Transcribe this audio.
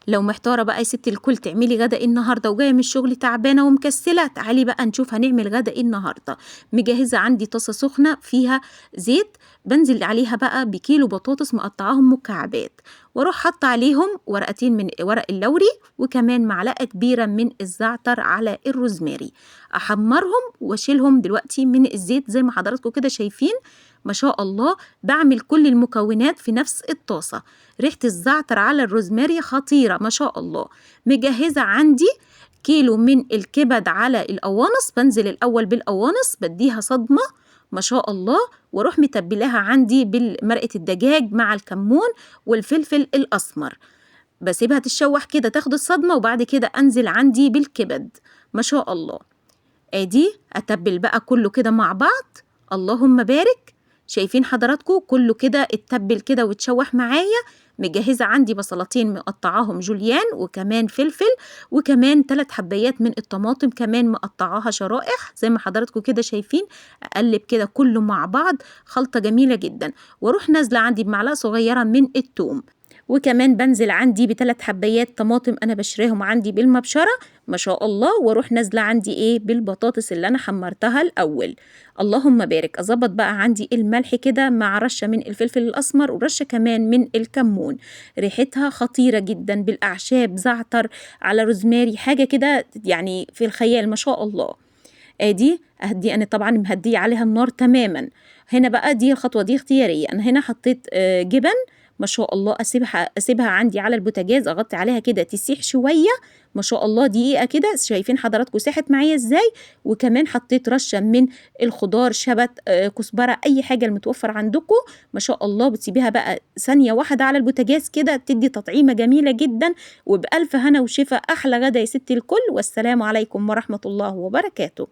لو محتارة بقى يا ست الكل تعملي غدا ايه النهارده وجاية من الشغل تعبانة ومكسله، تعالي بقى نشوف هنعمل غدا ايه النهارده. مجهزة عندي طاسه سخنة فيها زيت، بنزل عليها بقى بكيلو بطاطس مقطعاهم مكعبات، واروح حاطه عليهم ورقتين من ورق اللوري، وكمان معلقه كبيرة من الزعتر على الروزماري. احمرهم واشيلهم دلوقتي من الزيت زي ما حضراتكم كده شايفين. ما شاء الله بعمل كل المكونات في نفس الطاسة. ريحة الزعتر على الروزماري خطيرة ما شاء الله. مجهزة عندي كيلو من الكبد على القوانص، بنزل الأول بالقوانص بديها صدمة ما شاء الله، واروح متبلاها عندي بالمرقة الدجاج مع الكمون والفلفل الأسمر. بسيبها تتشوح كده تاخد الصدمة، وبعد كده أنزل عندي بالكبد ما شاء الله. ادي اتبل بقى كله كده مع بعض، اللهم بارك. شايفين حضراتكم كله كده اتبل كده واتشوح معايا. مجهزة عندي بصلتين مقطعاهم جوليان، وكمان فلفل، وكمان 3 حبايات من الطماطم كمان مقطعاها شرائح زي ما حضراتكم كده شايفين. اقلب كده كله مع بعض، خلطة جميلة جدا. واروح نازلة عندي بمعلقة صغيرة من الثوم، وكمان بنزل عندي ب3 حبايات طماطم انا بشريهم عندي بالمبشرة ما شاء الله. واروح نازلة عندي ايه بالبطاطس اللي انا حمرتها الاول، اللهم بارك. اظبط بقى عندي الملح كده مع رشة من الفلفل الاسمر ورشة كمان من الكمون. ريحتها خطيرة جدا بالاعشاب، زعتر على روزماري، حاجة كده يعني في الخيال ما شاء الله. ادي اهدي انا طبعا مهديه عليها النار تماما. هنا بقى دي الخطوة دي اختيارية، انا هنا حطيت جبن ما شاء الله. اسيبها عندي على البوتاجاز، اغطي عليها كده تسيح شوية ما شاء الله دقيقة كده. شايفين حضراتكم ساحت معايا ازاي. وكمان حطيت رشه من الخضار، شبت، كزبره، اي حاجة المتوفر عندكم ما شاء الله. بتسيبيها بقى ثانية واحدة على البوتاجاز كده، تدي تطعيمه جميلة جدا. وبالف هنا وشفا، احلى غدا يا ست الكل. والسلام عليكم ورحمة الله وبركاته.